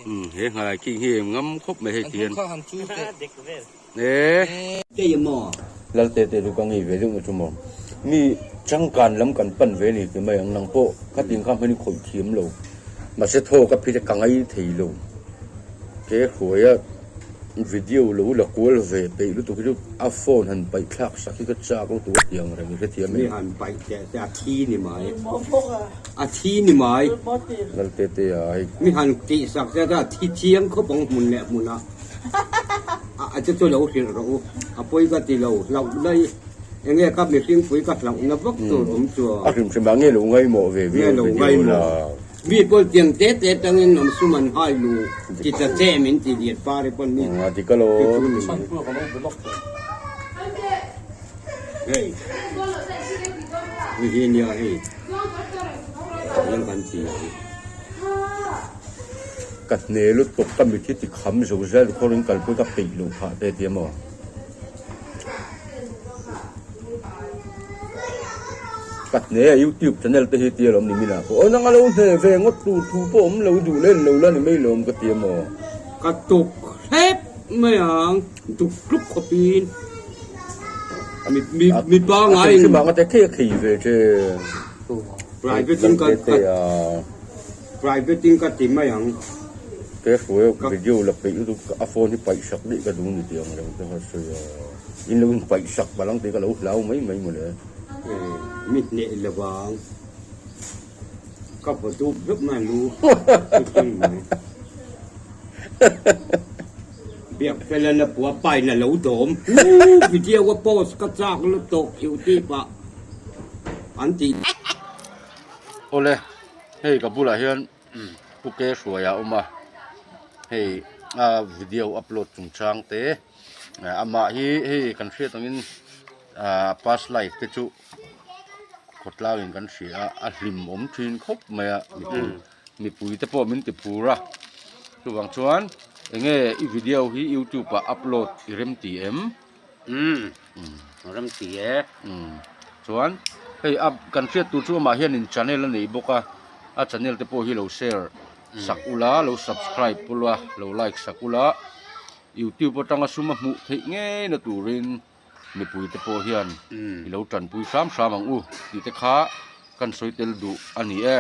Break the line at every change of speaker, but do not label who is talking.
Umm he nghalai king hi ngam khawp mai hei tihian Lalte te chu ka ngei ve deuh na chu maw mi changkan lam kan pan ve ni ti mai ang nang pawh khatin kha hmani khawih thiam lo mahse thaw ka phit a ka ngai thei lo ke hruaia video lo la kual ve peih lutuk hi chu a phone han paih thlak sak hi ka chak lutuk a tiang reng i hrethiam
em. Mi han paih teh te a thi ni mai a thi ni mai.
Lalte te a hei.
Mi han tih sak te a thi chiang khawp ang hmun leh hmun a. A chu chu lo hrilh rawh u, a pawi ka ti lo, hlauh daih enge ka mihring pui ka hlauhna vak tur awm chuan.
A hrim hrim ah nge lo ngaimawh ve
ve lo ngaimawh. Mi pawl tiang te te tangin awm sum an hai lu ti ta che min ti lian pari pawn mi
A ti ka lo.
Chu ni mai. Hei mi hi nia hei eng kan ti ang.
Ka hne lutuk ka mit hi ti kham zo zel khawrin kalpui ka peih loh phah te tia maw. Ka hne a youtube channel te hi tia lawm ni min ah pawh aw nang a lo hne ve ngawt tur thu pawh awm lo duh len lo la ni mai lawm ka tia maw.
Ka tuk hrep mai ang duk tluk khawpin mi mi mi pangai in.
A thil te khei a khei ve che.
Private in ka Private in ka ti mai ang.
Ke hruai a video la peih lutuk a phone hi paih sak daih ka duh ni tih ang reng te kha sawi a. In lo in paih sak palh ang tih ka lo hlau mai mai mawle.
Mi hneh lo vang. Ka vaw dup dup mai lu chu mai. Biak fel a la pua pain a lo dawm. Huu video a post ka chak lutuk youtube ah an tih.
Awle. Hei ka bulah hian pu ke hruai a awm a hei a video upload chung chang te amah hi hei kan hriat angin ah past life te chu khawtlang in kan hria a a hlim awm thin khawp mai a mipui mipui te pawh min ti phur a chuvang chuan enge i video hi youtube ah upload i rem ti em?
Umm rem ti e.
Umm chuan hei a kan hriat tur chu amah hianin channel a nei bawk a a channel te pawh hi lo share sak ula lo subscribe ula lo like sak ula youtube atanga sum a hmuh theih ngei na turin mipui te pawh hian i lo tanpui hram hram ang u tih te kha kan sawi tel duh a ni e.